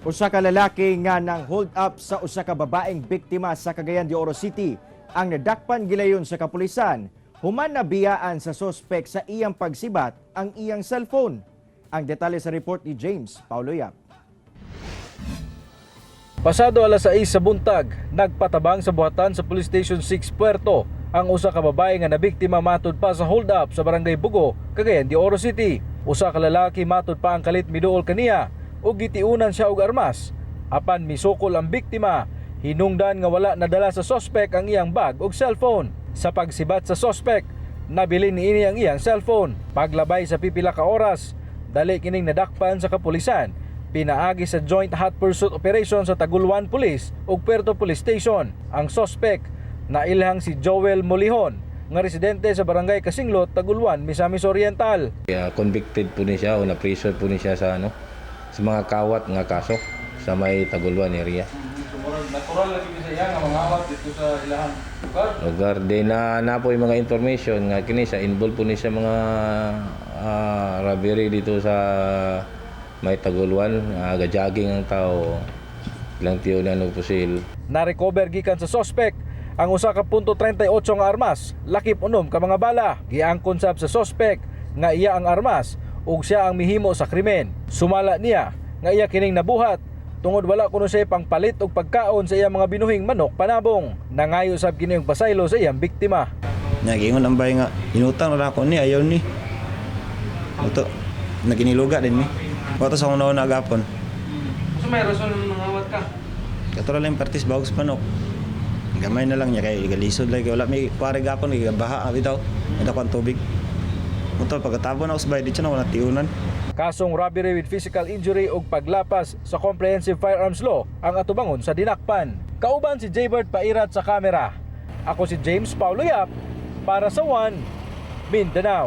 Usa ka lalaki nga nang hold up sa usa ka babaeng biktima sa Cagayan de Oro City ang nadakpan gilayon sa kapulisan human nabiyaan sa sospek sa iyang pagsibat ang iyang cellphone. Ang detalye sa report ni James Paulo Yap. Pasado alas 6 sa buntag, nagpatabang sa buhatan sa Police Station 6 Puerto ang usa ka babae nga nabiktima matud pa sa hold up sa Barangay Bugo, Cagayan de Oro City. Usa ka lalaki matud pa ang kalit miduol kaniya ug gitiunan siya og armas. Apan misukol ang biktima, hinungdan nga wala nadala sa sospek ang iyang bag ug cellphone. Sa pagsibat sa sospek, nabilin niini ang iyang cellphone. Paglabay sa pipila ka oras, dali kining nadakpan sa kapulisan pinaagi sa Joint Hot Pursuit Operation sa Taguluan Police ug Puerto Police Station. Ang sospek nailhang si Joel Molihon nga residente sa Barangay Kasinglot, Taguluan, Misamis Oriental. Kaya convicted po ni siya o na-prison po ni siya sa ano, sa mga kawat nga kaso sa may Taguluan area. Natural lagi sa iya nga mangawat dito sa ilahan lugar. Lugar din na na po yung mga information nga kini siya involved po ni siya mga robbery dito sa may Taguluan, gajogging ang tao, ilang tiyo na og pusil. Na-recover gikan sa sospek ang usa ka .38 nga armas, lakip unom ka mga bala. Giangkon sab sa sospek nga iya ang armas ug siya ang mihimo sa krimen. Sumala niya nga iya kining nabuhat tungod wala kuno siya pangpalit og pagkaon sa iyang mga binuhing manok panabong. Nangayo sab kini og pasaylo sa iyang biktima. Nagingon ang bay nga inutang na ako ni, ayaw ni. Uto, naginiluga din ni. Wato sa akong nauna gapon. So may rason mangawat ka? Katuro lang partis bags manok. Gamay na lang niya kay galisod lagi, wala may pare gapon kay baha bitaw. Ito ang tubig. Uto pagkatapon ako sa bay dito na ako natiunan. Kasong robbery with physical injury ug paglapas sa Comprehensive Firearms Law ang atubangon sa dinakpan. Kauban si Jaybird Pairat sa kamera. Ako si James Paulo Yap para sa One Mindanao.